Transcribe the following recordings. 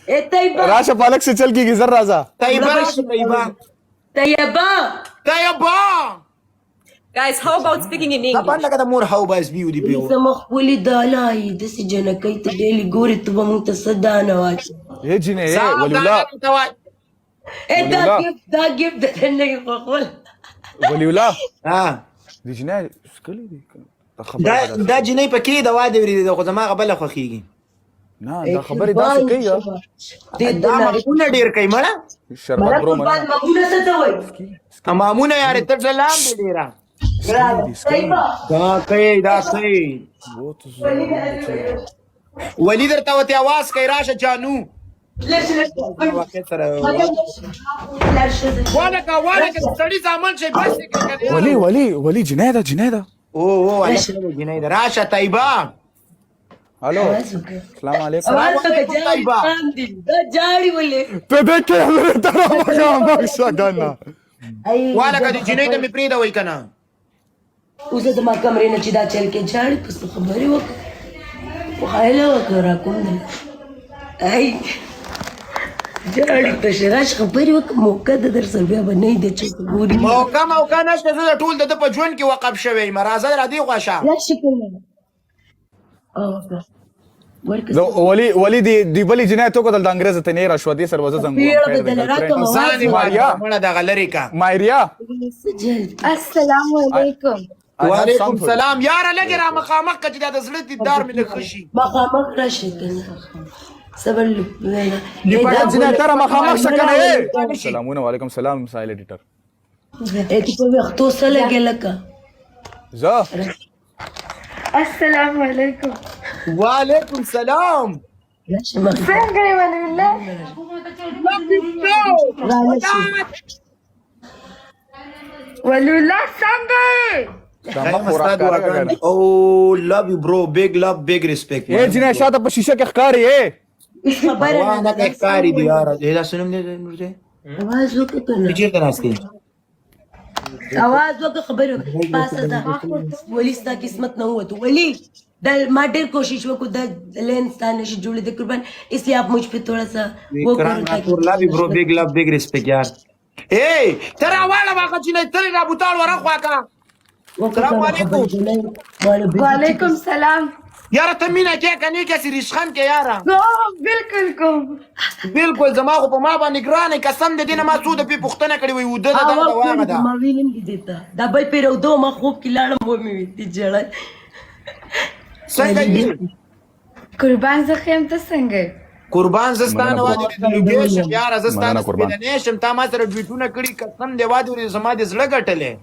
اے طیبه. راشه پالک سے چل کیږي، زر راځه. طیبه، راشه طیبه. طیبه. طیبه. Guys, how about speaking in دا English? باندې لکه د مور هاو باز بیو دی بیو. زما ښکلې دالای داسې جنکۍ ته ډېلې ګورې، ته به مونږ ته څه دانه واچوې؟ اے جنې، ولی الله. اے دا ولی الله. ګفټ، دا ګفټ د نه خوښول. ولی الله. ها. دې جنې سکلي دي، دا خبره دا داسې. دا جنې پکې د واده ورې ده، خو زما غبل خوخیږي. نه، دا خبرې داسې کوي. دې دا مامونه ډیر کوي مړه. شربت مړه برو. قربان. مننه. مامونه څه ته وایي؟ مامونه یاره، ته لاندې ډیره. طیبه. دا کوي، دا کوي. ولی درته وته आवाज کوي، راشه جانو. لش لش. واقع سره. لش. ولکه ولکه سړی ځامن شي بس یې کړه. ولی ولی ولی، جنې ده، جنې ده. او او جنې ده، راشه طیبه. الو، السلام علیکم. اواز وکړه. علیکم طیبه. جاړي خاندي، دا جاړي ولې؟ ته دې کیمرې ته مخامخ شه کنه. ولکه د جنې ته مې پرېږده وای کنه. اوس زما کمرې نه چې دا چل کې جاړي، پس خبرې وکړه، وخایله وکړه، را کوم دی. ای جاړي ته شراش، خبرې وکړه، موقع د در سره بیا به نه دی چې ګوري. موقع موقع نشته، زه د ټول د ده په ژوند کې وقف شوی یم. راځه را دې خوښه. راشي کنه، او وکړه ورکه. نو ولی ولی، دی دی بلی جنې ته کتل، د انګريز ته نه را شو، دې سر وزه زنګ. پیړه به دل راکم. ځان یې ماریا. مړه دغه لرې کا. مایریا. السلام علیکم. وعلیکم سلام یاره، لږ را مخامخ که چې دا د زړه دیدار مې لږ ښه شي. مخامخ راشي کنه، صبر. جنې ته را مخامخ شه کنه. سلامونه، وعلیکم سلام ساحل ایډیټر. اے ته په وختو سره لګې لکه. زه. السلام علیکم. وعلیکم سلام. راشي مخ. څنګه یې ولی الله؟ راشي. ولی الله، څنګه یې؟ دا مخ ورا ښکاره کنه. او love you bro, big love, big respect. اے جنې، شاته په شیشه کې ښکاری اے. خبره. نه نه، ښکاری دی یاره، دا سنم دی نور دی. اواز وکړه کنه. چیرته ناست دی؟ اواز وکړه، خبرې وکړه، پاسه ده. ولی ستا قسمت نه وته ولی، دا ما ډېر کوشش وکړو، دا لین ستا نشي جوړې د قربان، इसलिए آپ مجھ پہ تھوڑا سا وہ کرو کران تاکہ راټور، love you bro, big love, big respect یار. ای تر واړه واخه چې نه تر را بوتال ورخوا کا. السلام علیکم. وعلیکم سلام. یاره، ته مینا کې کني کې سری ریشخان کې یاره؟ کوم، بالکل کوم. بالکل، زما خو په ما باندې ګرانې، قسم دې دینه ما څو د پی پوښتنه کړې وي وده دا دا واغه ده. ما ویلم دي دیتا، دا بل پیر او دو ما خوب کې لاړم و مې وی دي جړل. څنګه یې؟ قربان، زه ښه یم، ته څنګه یې؟ قربان، زه ستا نه واده دې لوګې شم یاره، زه ستا مننه نه قربان. سپینه شم. تا ما سره ډویټونه کړي، قسم دې واده دې زما دې زړه ګټلې،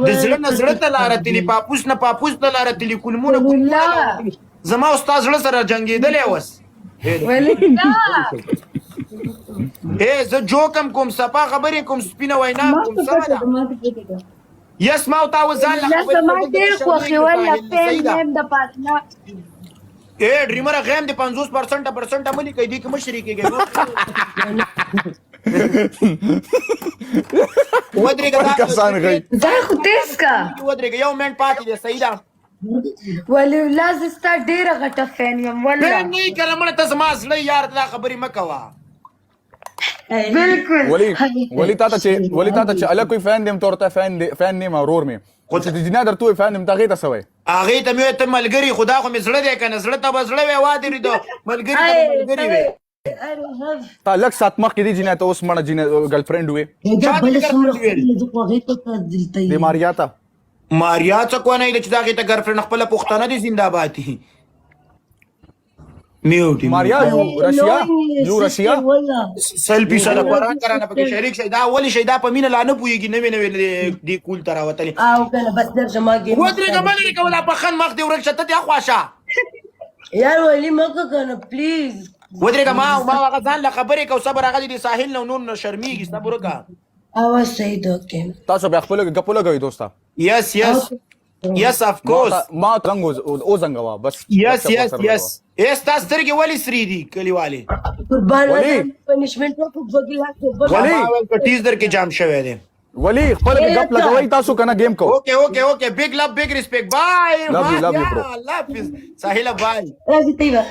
د زړه نه زړه ته لاره تلي، پاپوس نه پاپوس ته لاره تلي، کولمونه کولمونه الله. لاره تلي. زما او ستا زړه سره جنګېدلی اوس. ولی الله. اے زه جوکم کوم، صفا خبرې کوم، سپینه وینا ما کوم. ته سمه پته ده. ده، ما ته پته ده. یس، ما او تا اوس ځان له الله خبرې زما کوو، دلته ډېر خوښ شرمېږي ولا ساحل، فین صحیح ده. یم د پاتنا. اے ډریمره، غیم دې 50% پرسنټ عملی کوي، دې کې مشري کېږي. ودرېږه دا. کسان غي. ځای خو تیز کا. ودرېږه، یو منټ پاتې دی، صحیح ده. ولی الله، زه ستا ډېره غټه فین یم ولا. فین نه یې کنه مړه، ته زما زړه یار، دا خبرې مه کوه. بالکل. ولی ولی، تا ته چې ولی، تا ته چې الګ کوئی فین دیم، تورته فین دی، فین نیم ورور می، خو چې جنا درته فین دیم، تا غي ته سوې. هغې ته مې وویل ته ملګری، خدا خو مې زړه دی که نه، زړه ته به زړه وی، وادرې دو ملګري ته به ملګری وی. تا لک سات مخ کې دی جنا ته اوس مړه جنا ګرل فرند وې. دا چا بل ته څومره girlfriend ویل؟ ښکلې ده، خو هغې ته دلته دی ماریا ته. ماریا څه کو نه دی چې دا هغې ته ګرل فرند، خپله پښتنه دی، زنده‌باد دی، میوټ. ماریا، you Russia, you Russia. سل فیصده قرآن کرانه پکې شریک شي. دا ولې شي؟ دا په مینه لا نه پوهېږي، نوې نوې دې کول ته راوتلې. او کنه بس در زما ګیم. ودرېږه، مه لرې کوه، لا پخن مخ دې ورک شه، ته دې اخوا شه. یار ولی مکه کنه، پلیز. ودرېږه، ما ما هغه ځان له خبرې کو، صبر، هغه دې ساحل نه نور نه شرمېږي، صبر وکړه. اواز صحیح ده، اوکې. تاسو بیا خپل غپو لګوي دوستا. Yes, of course. ما رنګ او زنګوا بس. یس یس یس. ای ستا سترګې ولې سرې دي کلیوالې؟ قربان. ولی. پنشمنت وکړو، بګلا. ولی. ما ویل که ټیز در کې جام شوی دی. ولی، خپل کې غپ لګوي تاسو کنه، گیم کو. Okay, big love, big respect, bye. Love you, love you, bro. الله حافظ ساحل، بای. راځي طیبه.